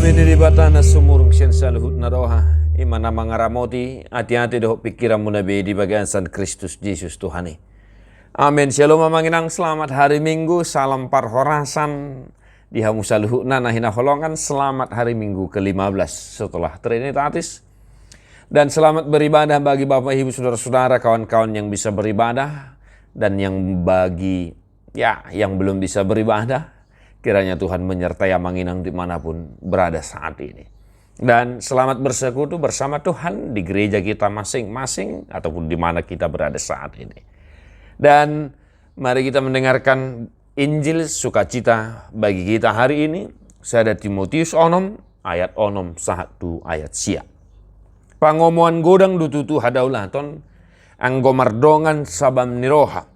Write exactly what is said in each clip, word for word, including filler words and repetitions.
Di Debata na sumurung sian saluhutna roha, i ma na mangaramoti ateate dohot pingkiranmuna be di bagasan Kristus Jesus Tuhan i. Amen. Syalom amang inang, selamat hari Minggu, salam parhorasan di hamu saluhutna na hinaholongan, selamat hari Minggu kelima belas setelah Trinitatis. Dan selamat beribadah bagi Bapak Ibu Saudara-saudara, kawan-kawan yang bisa beribadah dan yang bagi, ya, yang belum bisa beribadah. Kiranya Tuhan menyertai amang inang dimanapun berada saat ini. Dan selamat bersekutu bersama Tuhan di gereja kita masing-masing ataupun di mana kita berada saat ini. Dan mari kita mendengarkan Injil sukacita bagi kita hari ini, sada Timotius onom ayat onom sahat tu ayat sia. Pangomoan godang do tutu hadaulaton, anggo mardongan sabam ni roha.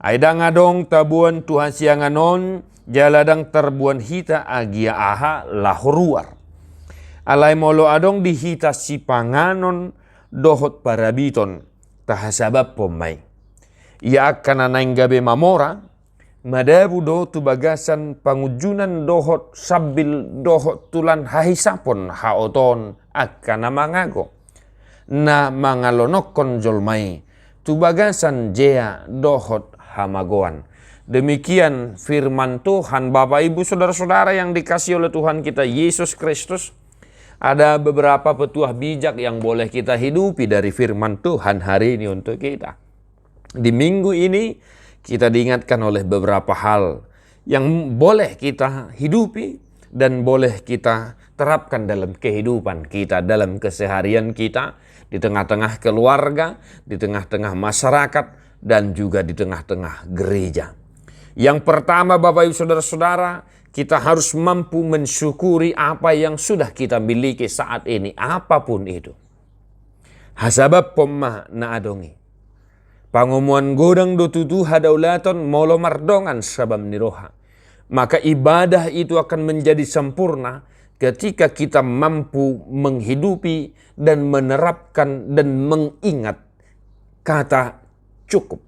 Ai ndang adong taboan tu hasiangan on, jala ndang tarboan hita agia aha laho ruar. Alai molo adong di hita sipanganon dohot parabiton, tahasabaphon ma i. Ia angka na naeng gabe mamora, madabu do tu bagasan pangunjunan dohot sambil dohot tulan hahisapon haotoon angka na mangago, na mangalonokkon jolma i tu bagasan jea dohot hamagoan. Demikian firman Tuhan, Bapak Ibu Saudara-saudara yang dikasihi oleh Tuhan kita Yesus Kristus. Ada beberapa petuah bijak yang boleh kita hidupi dari firman Tuhan hari ini untuk kita. Di minggu ini kita diingatkan oleh beberapa hal yang boleh kita hidupi dan boleh kita terapkan dalam kehidupan kita, dalam keseharian kita, di tengah-tengah keluarga, di tengah-tengah masyarakat, dan juga di tengah-tengah gereja. Yang pertama, Bapak Ibu Saudara-saudara, kita harus mampu mensyukuri apa yang sudah kita miliki saat ini, apapun itu. Hasabaphon ma na adong i. Pangomoan godang do tutu hadaulaton molo mardongan sabam ni roha. Maka ibadah itu akan menjadi sempurna ketika kita mampu menghidupi dan menerapkan dan mengingat kata cukup.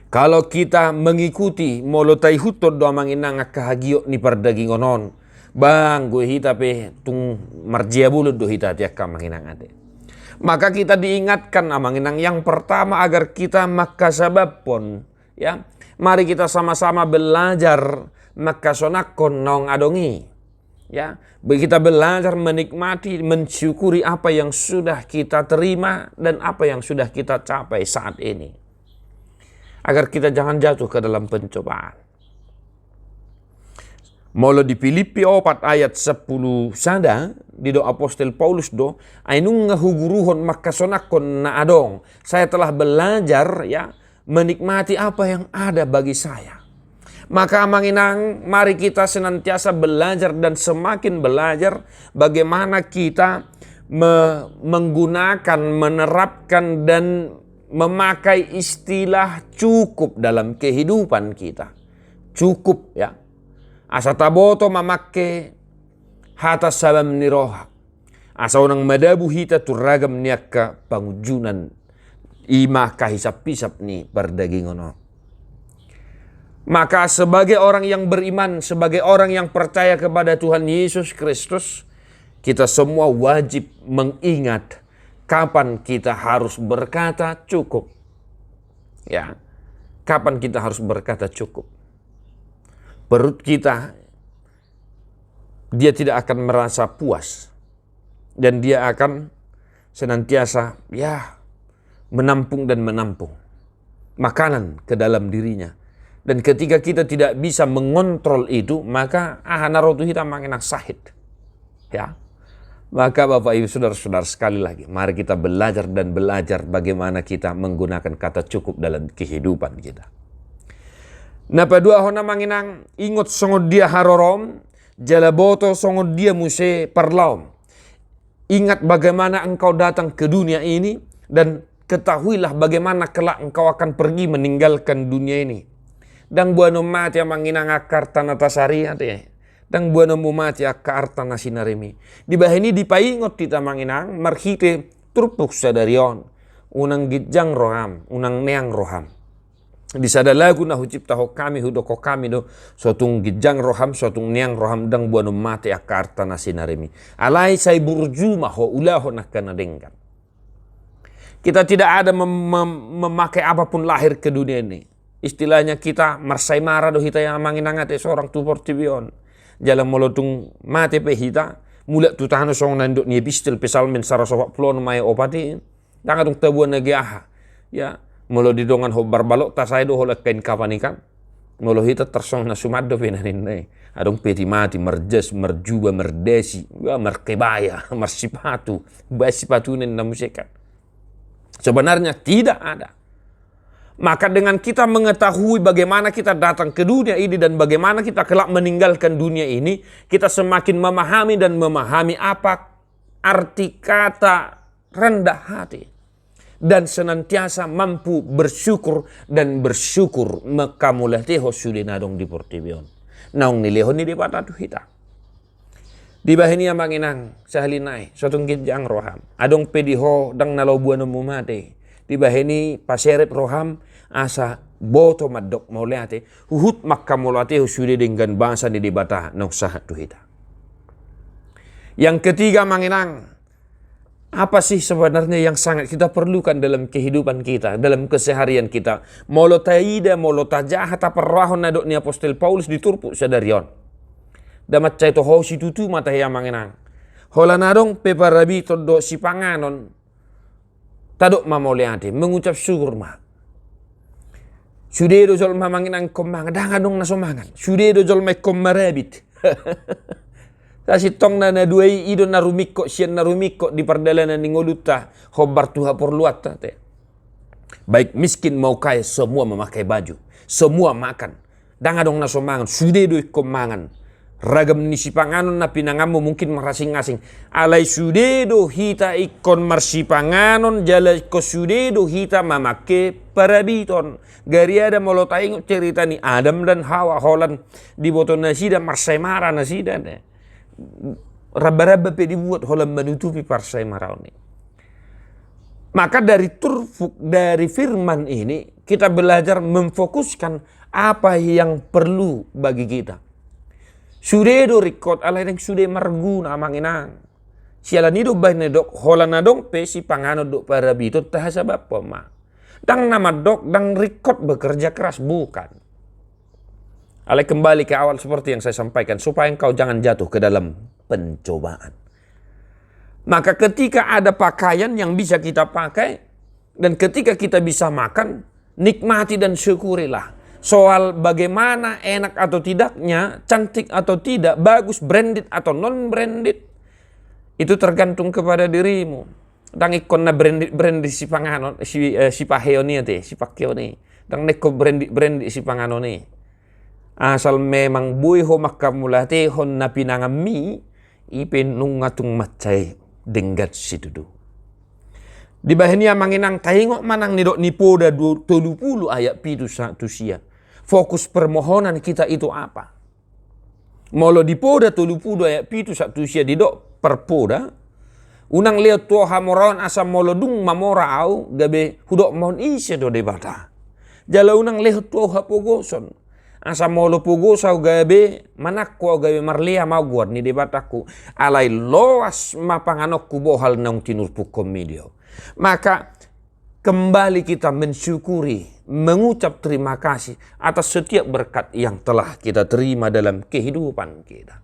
Kalau kita mengikuti, molo taihuthon do amang inang angka hagiot ni pardagingon on, ba anggo hita pe tung marjea bolon do hita ate angka amang inang ate. Maka kita diingatkan amang inang yang pertama agar kita manghasabaphon, ya. Mari kita sama-sama belajar manghasonanghon naung adong i. Ya, be-, kita belajar menikmati, mensyukuri apa yang sudah kita terima dan apa yang sudah kita capai saat ini. Agar kita jangan jatuh ke dalam pencobaan. Molo di Filipi opat ayat sampulu sada, didok apostel Paulus do, ai nunga huguruhon manghasonanghon na adong. Saya telah belajar, ya, menikmati apa yang ada bagi saya. Maka amang inang, mari kita senantiasa belajar dan semakin belajar bagaimana kita me-, menggunakan, menerapkan, dan memakai istilah cukup dalam kehidupan kita. Cukup, ya. Asa taboto mamangke hata sabam ni roha. Asa unang madabu hita tu ragam ni angka pangunjunan, i ma angka hisap-hisap ni pardagingon on. Maka sebagai orang yang beriman, sebagai orang yang percaya kepada Tuhan Yesus Kristus, kita semua wajib mengingat kapan kita harus berkata cukup. Ya, kapan kita harus berkata cukup. Perut kita, dia tidak akan merasa puas. Dan dia akan senantiasa, ya, menampung dan menampung makanan ke dalam dirinya. Dan ketika kita tidak bisa mengontrol itu, maka aha na ro tu hita amang inang? Sahit. Ya. Maka Bapak Ibu Saudara-saudara, sekali lagi, mari kita belajar dan belajar bagaimana kita menggunakan kata cukup dalam kehidupan kita. Na paduahon amang inang, ingot songon dia harorom, jala boto songon dia muse parlaom. Ingat bagaimana engkau datang ke dunia ini, dan ketahuilah bagaimana kelak engkau akan pergi meninggalkan dunia ini. Ndang boanonmu mate amang inang angka arta na tasari ate. Ndang boanonmu mate angka arta na sinarimi. Dibahen i dipaingot hita amang inang marhite turpuk sadari on. Unang ginjang roham, unang neang roham. Di sada lagu na huciptahon hami, hudokhon hami do, so tung ginjang roham, so tung niang roham, ndang boanon mate angka arta na sinarimi. Alai sai burju ma ho ulahon angka na denggan. Kita tidak ada mem-, mem-, memakai apapun lahir ke dunia ini. Istilahnya kita marsaemara do hita, amang inang, ate sorang tu portibi on. Jala molo tung mate pe hita, mulak tu tano songon na nidok ni epistel, Psalmen saratus opat pulu onom ayat opat i. Ndang adong taboan age aha. Ya, molo di dongan hombar balok, tasae do holan kain kapan i kan. Molo hita tarsongon na suman dope na ninna i. Adong peti mati, marjas, marjuba, mardasi, ya, markebaya, marsipatu. Baen sipatu ninna muse kan. Sebenarnya tidak ada. Maka dengan kita mengetahui bagaimana kita datang ke dunia ini dan bagaimana kita kelak meninggalkan dunia ini, kita semakin memahami dan memahami apa arti kata rendah hati dan senantiasa mampu bersyukur dan bersyukur manghamauliatehon sude na adong di portibi on, naung nilehon ni Debata tu hita. Dibahen i, amang inang, sahali nai, so tung ginjang roham. Adong pe di ho ndang na laho boanonmu mate. Dibahen i, paserep roham, asa boto mandok mauliate, huhut manghamauliatehon sude denggan basa ni Debata naung sahat tu hita. Yang ketiga, amang inang, apa sih sebenarnya yang sangat kita perlukan dalam kehidupan kita, dalam keseharian kita? Molo taida, molo tajaha, taparrohahon na nidok ni apostel Paulus di turpuk sadari on. Nda mansai toho situtu ma tahe, amang inang. Holan adong pe parabiton dohot sipanganon, tadok ma mauliate, mengucap syukur ma. Sude do jolma, amang inang, ingkon mangan, ndang adong na so mangan. Sude do jolma ingkon marabit. Sasintongna na dua i, i do na rumingkot sian na rumingkot di pardalanan ni ngolunta hombar tu haporluanta, ate. Baik miskin mau kaya, semua memakai baju, semua makan. Ndang adong na so mangan, sude do ingkon mangan. Ragam ni sipanganon na pinanganmu mungkin marasing-asing. Alai sude do hita ingkon marsipanganon, jala ingkon sude do hita mamangke parabiton. Gariada molo taingot cerita ni Adam dan Hawa, holan diboto nasida marsaemara nasida, ne. Ramba-ramba pe dibuat holan manutupi parsaemaraon i. Maka dari turpuk, dari firman ini, kita belajar memfokuskan apa yang perlu bagi kita. Sude do ringkot, alai ndang sude marguna, amang inang. Siala ni i do umbahen na nidok, holan adong pe sipanganon dohot parabiton, tahasabaphon ma. Ndang na mandok ndang ringkot bekerja keras, bukan. Alai kembali ke awal seperti yang saya sampaikan, supaya engkau jangan jatuh ke dalam pencobaan. Maka ketika ada pakaian yang bisa kita pakai, dan ketika kita bisa makan, nikmati dan syukurilah. Soal bagaimana enak atau tidaknya, cantik atau tidak, bagus, branded atau non-branded, itu tergantung kepada dirimu. Ndang ingkon na branded-branded sipanganon, si, eh, sipaheon i, ate, sipangkeon i. Ndang na ingkon branded-branded sipanganon i. Asal memang boi ho manghamauliatehon na pinanganmi, i pe nunga tung mansai denggan situtu. Dibahen i, amang inang, taingot ma nang nidok ni Poda du-, tolu pulu ayat pitu sahat tu sia. Fokus permohonan kita itu apa? Molo di Poda tolu pulu ayat pitu sahat tu sia didok parpoda, unang lehon tu ho hamoraon, asa molo dung mamora ahu gabe hudok ma on ise do Debata. Jala unang lehon tu ho hapogoson, asa molo pogos ahu gabe manangko ahu, gabe marleam ahu goar ni Debatangku. Alai loas ma panganonku bohal naung tinurpukkon mi di ho. Maka kembali kita mensyukuri, mengucap terima kasih atas setiap berkat yang telah kita terima dalam kehidupan kita.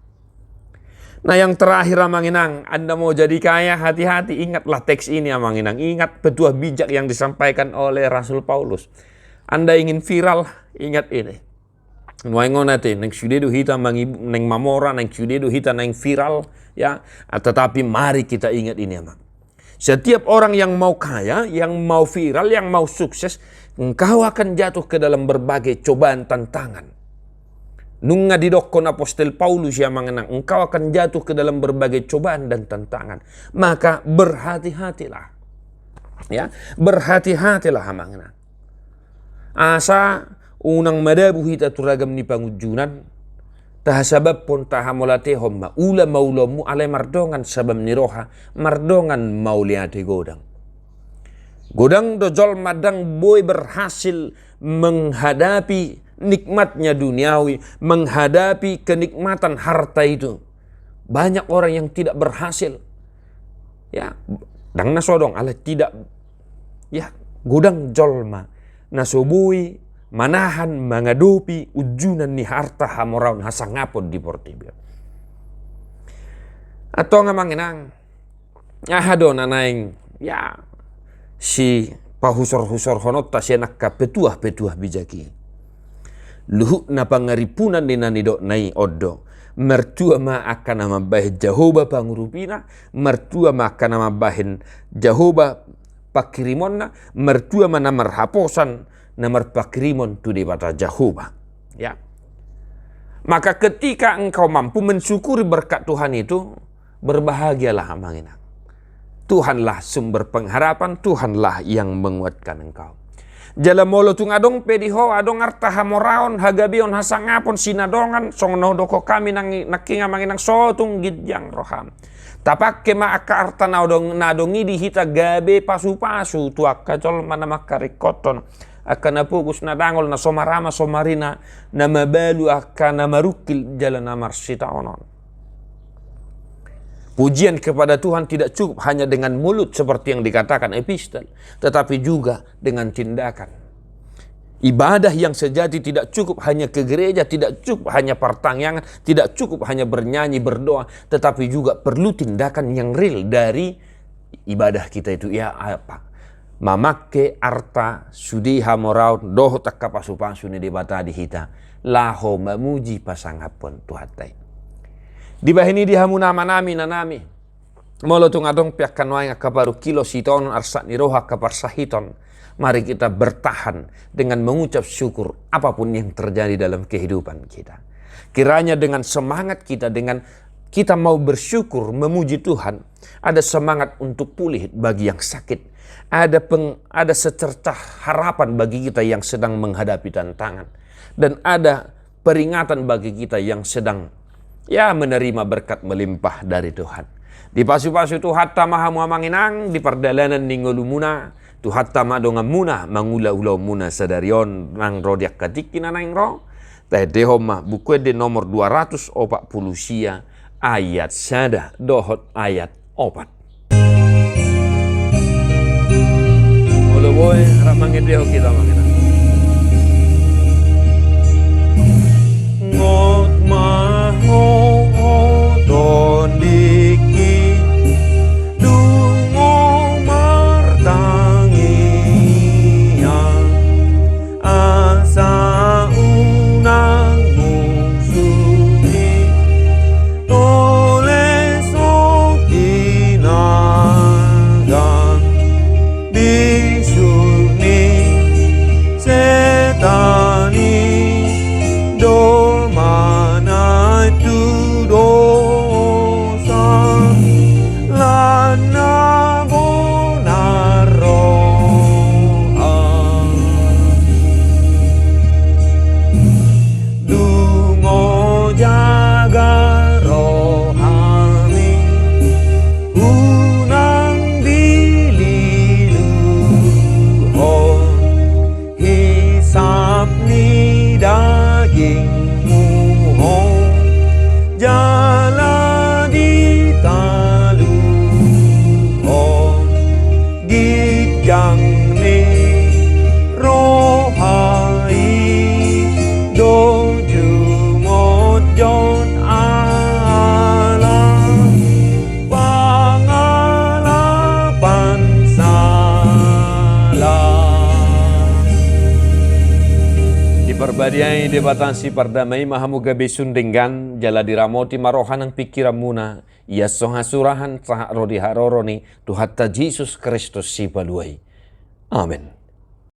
Nah, yang terakhir, amang inang, Anda mau jadi kaya, hati-hati, ingatlah teks ini, amang inang. Ingat petuah bijak yang disampaikan oleh Rasul Paulus. Anda ingin viral, ingat ini. Nuaeng on, ate, naeng sude do hita mangi-, naeng mamora, naeng sude do hita naeng viral, ya. Ah, tetapi mari kita ingat ini, amang. Setiap orang yang mau kaya, yang mau viral, yang mau sukses, engkau akan jatuh ke dalam berbagai cobaan, tantangan. Nunga didokkon apostel Paulus, ya, amang inang, engkau akan jatuh ke dalam berbagai cobaan dan tantangan. Maka berhati-hatilah. Ya, berhati-hatilah, amang inang. Asa unang madabu hita tu ragam ni pangunjunan, tahasabaphon, tahamauliatehon ma ulaon ma ulaonmu, alai mardongan sabam ni roha, mardongan mauliate godang. Godang do jolma ndang boi berhasil menghadapi nikmatnya duniawi, menghadapi kenikmatan harta itu. Banyak orang yang tidak berhasil. Ya, ndang na so adong, alai tidak, ya, godang jolma na so boi manahan, mangadopi unjunan ni harta, hamoraon, hasangapon di portibi on. Antong amang inang, aha do na naeng, ya, sipahusor-husorhononta sian angka petuah-petuah bijak i? Luhutna pangarimpunan ni na nidokna i on do: Martua ma angka na mambahen Jahowa pangurupina, martua ma angka na mambahen Jahowa panghirimonna, martua ma na marhaposan na marpanghirimon tu Debata Jahowa. Ya. Maka ketika engkau mampu mensyukuri berkat Tuhan itu, berbahagialah amang inang. Tuhanlah sumber pengharapan, Tuhanlah yang menguatkan engkau. Jala molo tung adong pe di ho, adong arta, hamoraon, hagabeon, hasangapon, sinadongan, songon na hudokhon hami nang-, nangkin amang inang, so tung ginjang roham. Tapangke ma angka arta na adong, na adong i di hita gabe pasu-pasu tu angka jolma na mangkaringkothon, angka na pogos, na dangol, na so marama, so marina, na mabalu angka na marungkil jala na marsitaonon. Pujian kepada Tuhan tidak cukup hanya dengan mulut seperti yang dikatakan epistel, tetapi juga dengan tindakan. Ibadah yang sejati tidak cukup hanya ke gereja, tidak cukup hanya partangiangan, tidak cukup hanya bernyanyi, berdoa, tetapi juga perlu tindakan yang real dari ibadah kita itu. Ya, apa? Mamangke arta, sude hamoraon dohot angka pasu-pasu ni Debata di hita laho mamuji pasangaphon Tuhanta i. Dibahen i di hamu na amanami, inanami, molo tung adong pe angka nuaeng angka parungkilon, sitaonon, arsak ni roha, angka parsahiton, mari kita bertahan dengan mengucap syukur apapun yang terjadi dalam kehidupan kita. Kiranya dengan semangat kita, dengan kita mau bersyukur, memuji Tuhan, ada semangat untuk pulih bagi yang sakit, ada peng-, ada secercah harapan bagi kita yang sedang menghadapi tantangan, dan ada peringatan bagi kita yang sedang, ya, menerima berkat melimpah dari Tuhan. Dipasu-pasu Tuhanta ma hamu amang inang di pardalanan ni ngolumuna, Tuhanta ma donganmuna mangula ulaonmuna sadari on nang ro di angka tingki na naeng ro. Taendehon ma Buku Ende nomor dua ratus opat pulu sia, ayat sada dohot ayat opat. Molo boi, rap mangendehon hita amang inang. Ngot ma ho, o tondingki, dungo martangiang, asa unang mungsuhi tole so kinagang bisuk ni setan i, dolma na tu dosa, lan na bonar roha. Dungo jaga rohami, unang dililuhon hisap ni dagingmu ho, jala ditaluhon ginjang ni roha i, do jumotjot ala pangalapan sala. Diparbadia i Debata sipardamei ma hamu gabe sun denggan, jala diramoti ma roha nang pingkiranmuna, ia so hasurahan sahat ro di haroro ni Tuhanta Jesus Kristus Sipalua i. Amen.